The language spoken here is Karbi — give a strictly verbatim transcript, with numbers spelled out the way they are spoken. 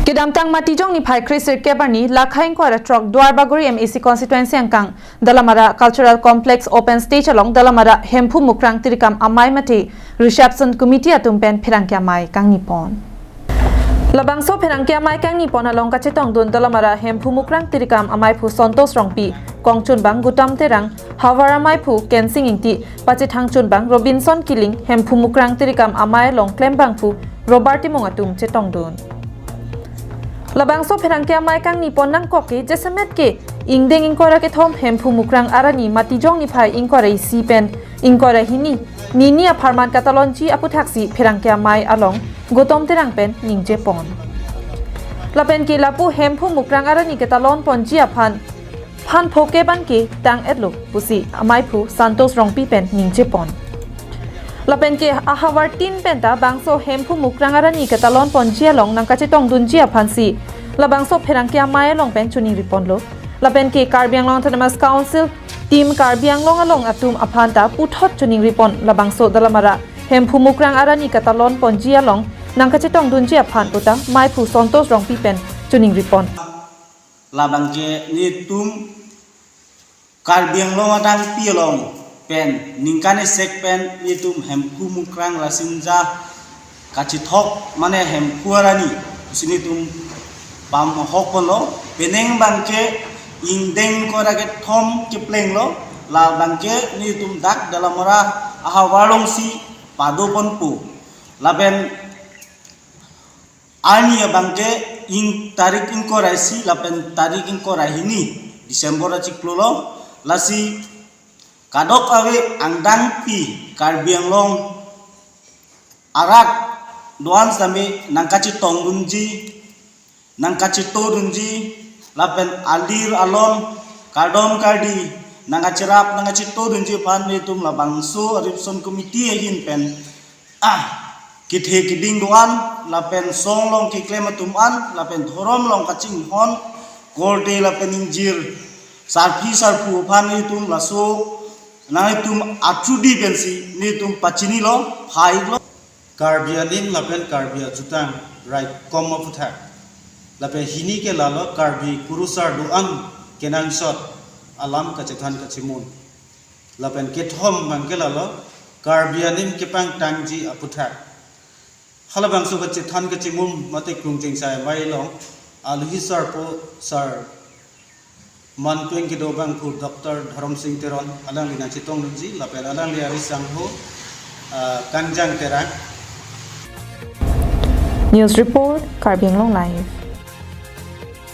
Kedamtang Matijong niphai kre sirkep arni, Lakha ingkoi ra throk Duarbagori M A C constituency angkang Dalamara Cultural Complex open stage along Dalamara Hemphu Mukrang Tirikam Amei mate Reception Committee atum pen pherangke amei kangnipon. Labangso pherangke amei kangnipon along kachetongdun Dalamara Hemphu Mukrang Tirikam Ameiphu Santosh Rongpi, kongchunbang Gautam Terang, havar ameiphu Kensing Ingti, pachethangchunbang Robinson Killing, Hemphu Mukrang Tirikam Amei along klembangphu Robert Timung atum chetongdun. Labangso pherangke amei kangnipon nangkok ke jasemet ke ingdeng ingkoi ra kethom Hemphu Mukrang arni Matijong niphai ingkoi ra isi pen ingkoi ra hini, nini apharman katalonji aputhaksi pherangke amei along Gautam Terang pen ningjepon. Lapen ke lapu Hemphu Mukrang arni katalonponji aphan phan phoke ban ke tang-etlo pusi ameiphu Santosh Rongpi pen ningjepon. Lapen ke ahavar tin penta bangso Hemphu Mukrang arni katalonponji along nangkachetongdunji aphansi labangso pherangke amei along pen choningriponlo. Lapen ke Karbi Anglong Autonomous Council team Karbi Anglong along atum aphanta puthot choningripon, labangso Dalamara Hemphu Mukrang arni katalonponji along nangkachetongdunji aphan puta ameiphu Santosh Rongpi pen choningripon. Labang ke netum Karbi Anglong adang pi along pen ningkan esek pen netum Hemphu Mukrang Rasinja kachethok mane Hemphu arni pusi netum pamahok ponlo, penang bang ke ingdeng ingkoi ra kethom keplenglo, labang ke netum dak Dalamara ahavar alongsi padoponpo. Lapen arni abang ke ing tarik ingkoi ra isi lapen tarik ingkoi ra hini December achiklo lo, lasi kadokave angdengpi Karbi Anglong arat do-an sitame nangkachetongdunji, nangkachetodunji, lapen alir alon, kardom kardi nangkacherap nangkachetodunji aphan netum labangso Reception Committee ahin pen ah, kethe keding do-an, lapen song along keklem atum an, lapen dhorom along kachinghon korte lapen ingjir sarpi sarpo aphan netum laso nanglitum atrudi pensi netum pachinilo, phaiklo. Karbi anim lapen Karbi ajutang raikom aphuthak, lapen hini ke lalo Karbi kurusar do-an kenangsot alam kachethan kachemun. Lapen kethom bang ke lalo Karbi anim kepangtangji aphuthak. Halabangso kachethan kachemun mate krung chengsai amei along alohi sarpo sar mantueng kedobangphu Doctor Dhorom Sing Teron alangli nangchetongdunji lapen alangli arisangho, ah, Kangjang Terang. News report, Karbi Anglong Live.